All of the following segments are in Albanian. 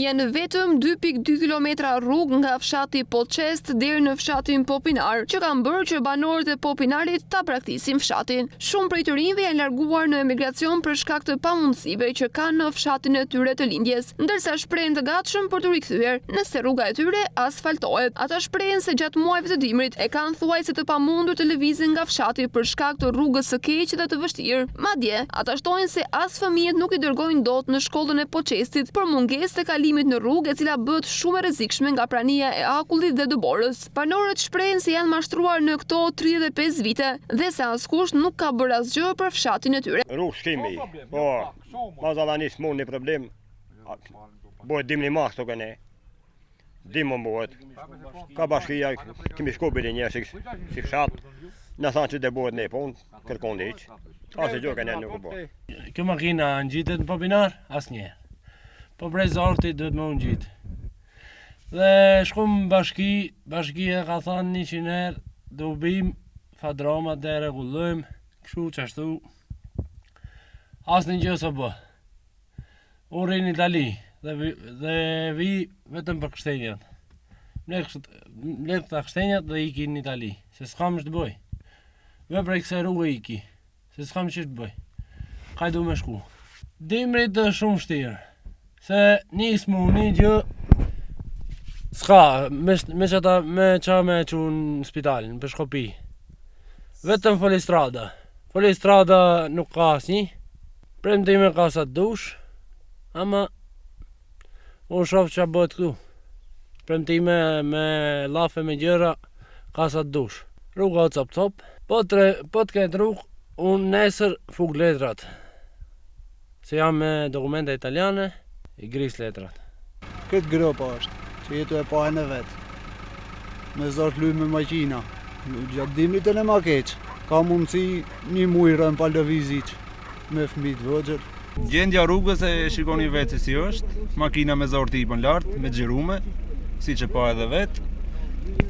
Janë vetëm 2.2 kilometra rrugë nga fshati Poçest deri në fshatin Popinar, që kanë bërë që banorët e Popinarit ta braktisin fshatin. Shumë prej të rinjve janë larguar në emigracion për shkak të pamundësive që kanë në fshatin e tyre të lindjes, ndërsa shprehen të gatshëm për t'u rikthyer, nëse rruga e tyre asfaltohet. Ata shprehen se gjatë muajve të dimrit e kanë thuajse të pamundur të lëvizin nga fshati për shkak të rrugës së keqe dhe të vështirë. Madje, ata shtojnë se as fëmijët nuk i dërgojnë dot në shkollën e Poçestit për mungesë të kalimit në rrugë e cila bëhet shumë e rrezikshme nga prania e akullit dhe dëborës. Banorët shprehen se janë mashtruar në këto 35 vite dhe se askush nuk ka bërë asgjë për fshatin e tyre. Rrugë s'kemi, po, mazalla një smun një problem, bëhet dimri ma këto këne. Dimër bëhet. Ka bashkia, kemi shku bile një si, si fshat, na thanë që dhe bëhet një punë, kërkon hiç. Asnjë gjë këne nuk u bë. Kjo makina ngjitet në Popinar? Asnjëherë. Po prej zorti duhet me u ngjit. Dhe shkum në bashki, bashkia ka thanë 100 herë, do bim fadromat dhe rregullojmë, kështu qashtu. Asnjë gjë s'u bë. Unë rri në Itali dhe vi, dhe vi vetëm për kështenjat. Mbledh këta kështenjat dhe iki në Itali, se s'kam ç'të bëj. Ve prej kësaj rruge iki, se s'kam ç'të bëj. Kaj du me shku. Dimrit është shumë vështirë, se një smu, një gjë, s'ka, me, me qata, me qa me çu në spital, në Peshkopi. Vetëm fuoristrada. Fuoristrada nuk ka asnjë. Premtime ka sa të dush, ama unë shoh ça bëhet këtu. Premtime me llafe me gjëra ka sa të dush. Rruga o cop cop. Po të po të ketë rrugë, unë nesër fug letrat. Se jam me dokumenta italiane, i gris letrat. Këtë gropa është, që je tu e pa ene vetë. Me zor të lymë me maqina. Gjatë dimrit ene ma keq. Ka mundësi një muj rënë pa lëviz hiç me fëmijë të vogël. Gjendja rrugës e shikoni vetë se si është, makina me zor të hipën lart, me xhirume, siç e pa edhe vetë.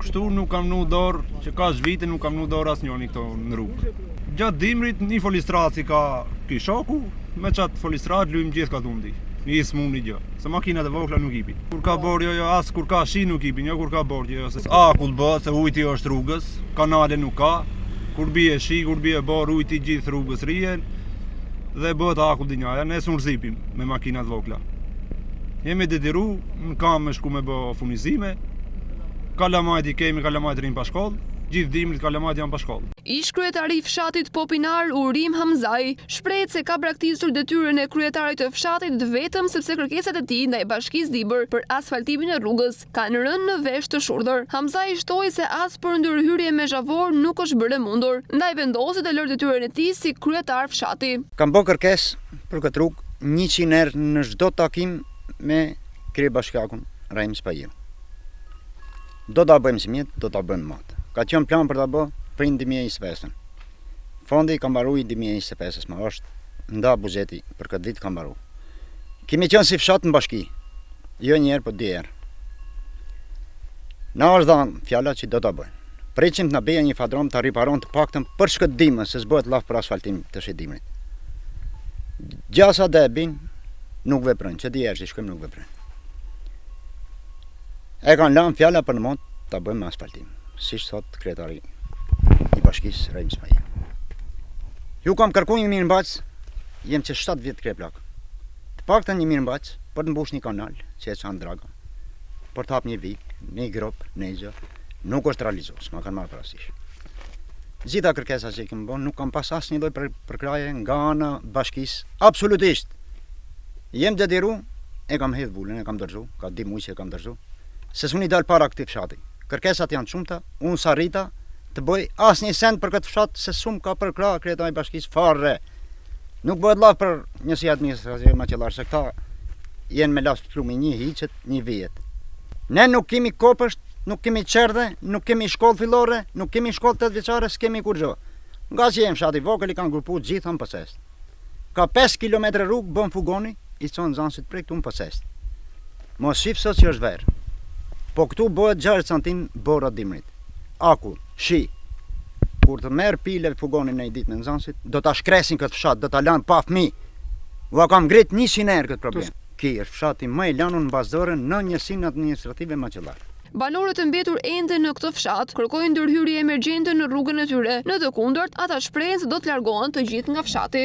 Kështu nuk kam vnu dorë, që kaq vite nuk kam vnu dorë asnjoni këto në rrugë. Gjatë dimrit një fuoristradë si ka ky shoku, me qatë fuoristradë lymë gjithë katundi. Një smun një gjë, se makinat e vogla nuk ipin. Kur ka borë jo jo, as kur ka shi nuk ipin, jo kur ka borë jo, se akull bëhet, se ujti është rrugës, kanale nuk ka. Kur bie shi, kur bie borë, ujti gjithë rrugës rrihen dhe bëhet akull dinjaja, ne s'un rzipim me makinat vogla. Jemi detyru, në kam me shku me bë furnizime. Kalamajt i kemi, kalamajt rrinë pa shkollë, gjithë dimrit kalamajt janë pa shkollë. Ish-kryetari i fshatit Popinar, Urim Hamzaj, shprehet se ka braktisur detyrën e kryetarit të fshatit vetëm sepse kërkesat e tij ndaj Bashkisë Dibër për asfaltimin e rrugës kanë rënë në vesh të shurdhër. Hamzaj shtoi se as për ndërhyrje me zhavor nuk është bërë e mundur, ndaj vendosi të lërë detyrën e tij si kryetar fshati. Kam bërë kërkesë për këtë rrugë 100 herë në çdo takim me kryebashkiakun Rahim Spahiu. Do ta bëjmë simjet, do ta bëjmë mot. Ka qenë plan për ta bë prej 2025-ën. Fondi ka mbaru i 2025-ës, më është nda buxheti për këtë vit ka mbaru. Kemi qenë si fshat në bashki, jo një herë, po dy herë. Na është dhanë fjala që do ta bëjnë. Presim të na bëjë një fadrom ta riparon të paktën për shkët dimër, se s'bëhet llaf për asfaltim të shi dimrit. Gjasa dhe e bin, nuk veprojnë, që dy herë që shkojmë nuk veprojnë. E kanë lanë fjala për në mot ta bëjmë me asfaltim, siç thot kryetari i bashkisë Rahim Spahiu. Ju kam kërku një mirëmbajtës, jem që 7 vjet kryeplak. Të paktën një mirëmbajtës për të mbush një kanal që e çan draga, për të hap një vik, një grop, një gjë, nuk është realizu, s'ma kanë marrë parasysh. Gjitha kërkesa që i kemi bërë, nuk kam pas asnjë lloj për, përkrahje nga ana bashkisë, absolutisht. Jem detyru, e kam hedh vulën, e kam dorëzu, ka dy muaj që e kam dorëzu, se s'un i dal para këtij fshati. Kërkesat janë të shumta, unë s'arrita të bëj asnjë send për këtë fshat se s'um ka përkrah kryetari i bashkisë fare. Nuk bëhet llaf për njësi administrative Maqellarë, se këta jenë me lasë plumi, një hiqet, një vihet. Ne nuk kemi kopësht, nuk kemi çerdhe, nuk kemi shkollë fillore, nuk kemi shkollë 8 vjeçare, s'kemi kurrgjë. Nga që jemi fshat i vogël i kanë grupu gjitha në Pocest. Ka 5 kilometre rrugë bën fugoni, i çon nxënësit prej këtu në Pocest. Mos shif sot që është verë. Po këtu bëhet 60 santim bora dimrit. Akull, shi. Kur të merr pile fugoni në një ditë me nxënësit, do ta shkresin këtë fshat, do ta lënë pa fëmijë. Ua kam ngrit 100 herë këtë problem. Ky është fshati më i lanun mbas dore në njësinë administrative Maqellarë. Banorët e mbetur ende në këtë fshat kërkojnë ndërhyrje emergjente në rrugën e tyre, në të kundërt, ata shprehen se do të largohen të gjithë nga fshati.